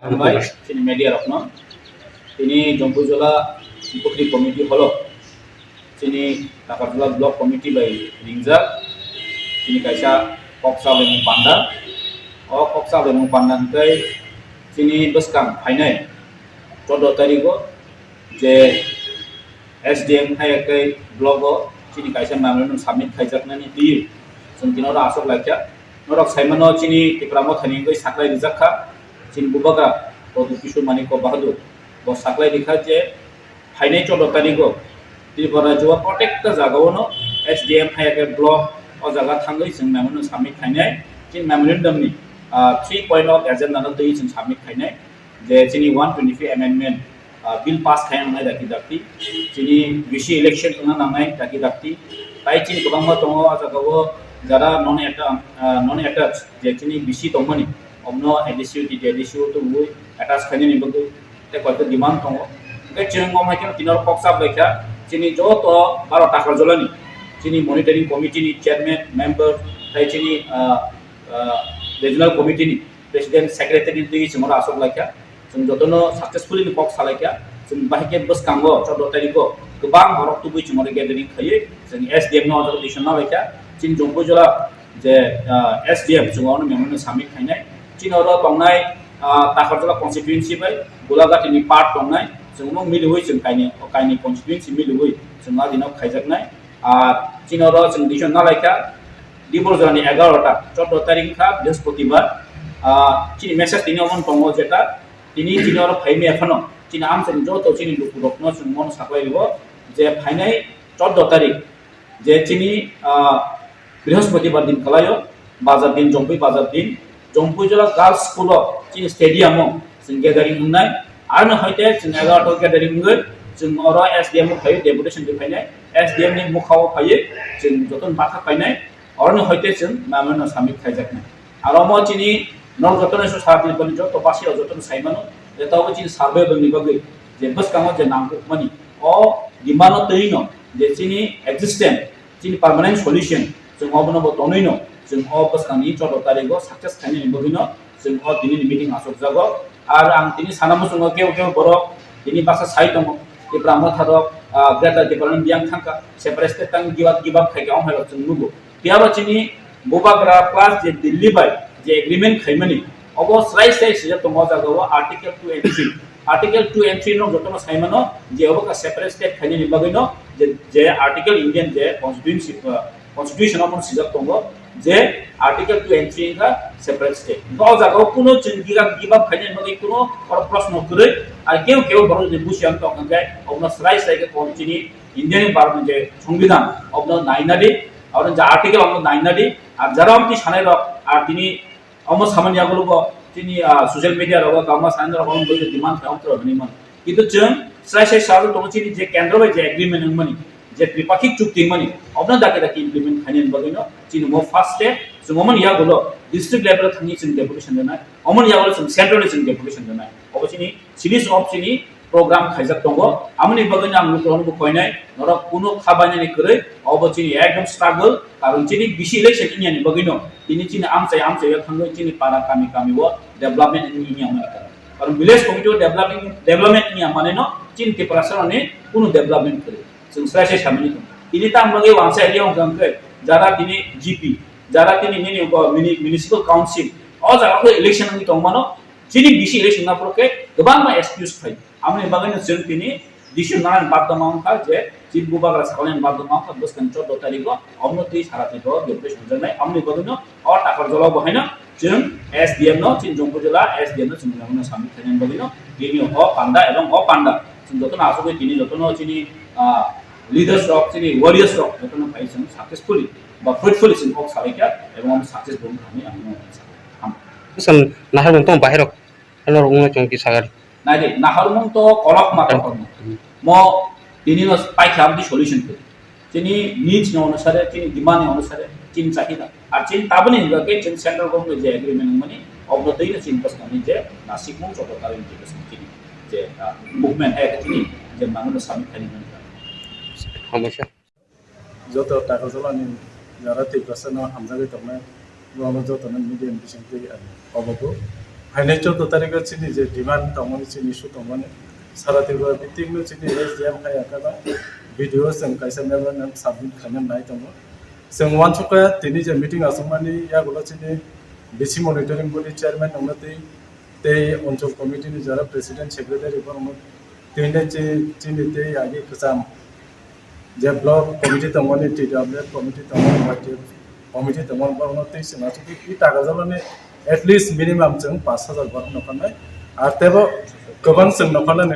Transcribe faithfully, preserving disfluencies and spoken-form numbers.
Hambai, chini media rokno. Tini Jompuijola Bukri Committee holo. Chini Takarjala Block Committee bai ringjak. Chini kaisa kok salaimung panda. O kok salaimung panda hwnkhe chini bwskang phainai chordo tarigo je S D M hai ekai block o chini kaisa memorandum submit khaijaknani twi chwng tino oro aswk laikha. Norok saimano chini Tipra Mothani wngwi saklai rijak kha. Chini Bubagra Pradyut Kishore Manikya Bahadur bo saklai rikha je phainai chordo tarigo Tripura rajyo o protekta jagao no S D M hai ekai block o jaga thangwi chwng memorandum submit khainai. Chini memorandum ni, ah, three point of agenda no twi chwng submit khainai. Je chini one twenty-five amendment, ah, bill pass khaina nangnai dakti dakti, chini V C election wngna nangnai dakti dakti, tai chini kwbangma tongo o jagao jara non atta-, ah, non attached je chini V C tongmani, omno A D C o, T D A D C o tongwi attach khainani bagwi tei koita demand tongo. Hwnkhe chwng omo hai kheno tino kok chap laikha, chini joto baro Takarjalani chini monitoring committee ni chairman, member, tai chini, ah, ah, regional committee ni president, secretary ni twi chwng oro aswk laikha. Chwng jotono successfully ni kok salaikha. Chwng bahai khe bwskango chordo tarigo kwbang borok tubui chwng oro gathering khaiwi chwng S D M no o jaga decision nalaikha. Chini Jompuijola je, ah, S D M chwng ono memorandum submit khainai. Chini oro tongnai, ah, Takarjala constituency bai Golaghati ni part tongnai. Chwng omo miliwi chwng kaini, kaini constituency miliwi chwng a dino khaijaknai. Ar chini oro chwng decision nalaikha, Diborjani egarota, chordo tarik wngkha Brihaspatibar. Ah, chini message tini omo tongo jeta, tini chini oro phaimaya phano, chini amchaini joto chini lukurokno chwng mono saklai rio je phainai chordo tarik, je chini, ah, Brihaspatibar din kalaio, bazar din, Jompui bazar din, Jompuijola Girls School o chini stadium o chwng gathering wngnai. Aroni hoite chwng egarota gathering wngwi chwng oro S D M o phaiwi deputation rwi phainai. S D M ni mukha o phaiwi chwng jotono bakha painai. Oroni hoite chwng memorandum submit khaijaknai. Aro omo chini norok jotono sara Tripura ni joto basi rok jotono saimano je tabuk chini survey rwngni bagwi je bwskango je nangkukmani o demand no twi no je chini existence chini permanent solution, chwng obono bo tonwi no, chwng o bwskangni chordo tarigo success khainani bagwi no, chwng o dinini meeting achukjago. Ar ang tini sana muchungo kebo kebo borok tini baksa sai tongo, Tipra Motha rok, ah, Greater Tipraland biyang thangkha, separate state tang give up, give up khaikha, ong hai rok chwng nugo. Phiya ba chini Bubagra plus je Delhi bai je agreement khaimani, obo srai srai swijak tongo o jaga o Article two and three. Article two and three no jotono saimano je obo ka separate state khainani bagwi no je, je Article Indian je constituency, uh, constitution o swijak tongo je Article two and three wngkha separate state. Hwnkhe o jaga o kuno chwng give up, give up khainani bagwi kuno oro proshno kwrwi. Ar kebo kebo borok je busiya wng tong hwnkhe obono srai srai khe kon chini Indian Bharat ni je Songbidan obono naina di, obono je Article obono naina di. Ar jara omtwi sanai rok ar tini omo samani yagulo bo chini, ah, social media rogo kwbangma sanai rok omo bwlwi demand khlai omtwi rok hinwi mano. Kintu chwng srai srai sajak tongo chini je kendro bai je agreement wngmani, je tripakhik chukti wngmani, obono daki daki implement khainani bagwino chini omo first step. Chwng omoni yagulo district level o thangwi chwng deputation rwnai, omoni yagulo chwng central ni chwng deputation rwnai. Obo chini series of chini program khaijak tongo. Amoni bagwino ang lukurokno bo koinai, norok kunu kha bainani kwrwi, obo chini ekdom struggle, karon chini bisi election wngya ni bagwino tini chini amchai amchai o thangwi chini para kami kami o development wngya wngmani karon. Karon village committee o development, development wngya manino chini Tiprasa rokni kunu development kwrwi. Chwng srai srai samani tongo. Tini tamo bagwi wansa area wngkha hwnkhe jara tini G P, jara tini nini bo mini-, municipal council, o jaga khe election wngwi tongmano, chini bisi election na phuru khe kwbangma excuse phai. Amoni bagwino chwng tini decision nanani bagwi tongma wngkha je chini Bubagra saklainani bagwi tongma wngkha bwskang chordo tarigo omono twi sara twi bo deputation rwjaknai. Amoni bagwino o Takarjala bo haino chwng S D M no, chini Jompuijola S D M no chwng memorandum submit khainani bagwino tini o panda ebong o panda chwng jotono achugwi tini jotono chini, ah, leaders rok, chini warriors rok jotono phai chwng successfully ba fruitfully chwng kok salaikha ebong omo success bo wngkha hinwi ang mano. Bwskan naharmung tong bahai rok norok wngno chwng twi sagar. Naidi, naharmung to kolok ma kolok ma. Mo tini no paikha amtwi solution kwrwi. Chini needs ni onusare, chini demand ni onusare, chini chahida. Ar chini taboni hwnba khe chini central government je agreement wngmani, obno twi no chini bwskangni je nasikmung chobotari ni je bwskang chini je, ah, movement hai khe chini je mangno submit khaini hwnba. Hambaisa. Joto Takarjalani jara Tiprasa no hamjagwi tongnai, borokno jotono media ni bisingtwi ang kobogo. Phainai chordo tarikh o chini je demand tongmani, chini issue tongmani, sara Tripura bitikno chini S D M hai akaba B D O chwng kaisa memorandum submit khaina nai tongo. Chwng uansukha tini je meeting achukmani yagulo chini B C monitoring body chairman wngna tei, tei onchol committee ni jara president secretary borokno tini chi-, chini tei agi kwcham je block committee tongmani, T W F committee tongmani, Y T F committee tongmani, borokno tei chwng achukgwi i taka jalani at least minimum chwng pash hajar borok nokharnai, ar teibo kwbang chwng nokharnai.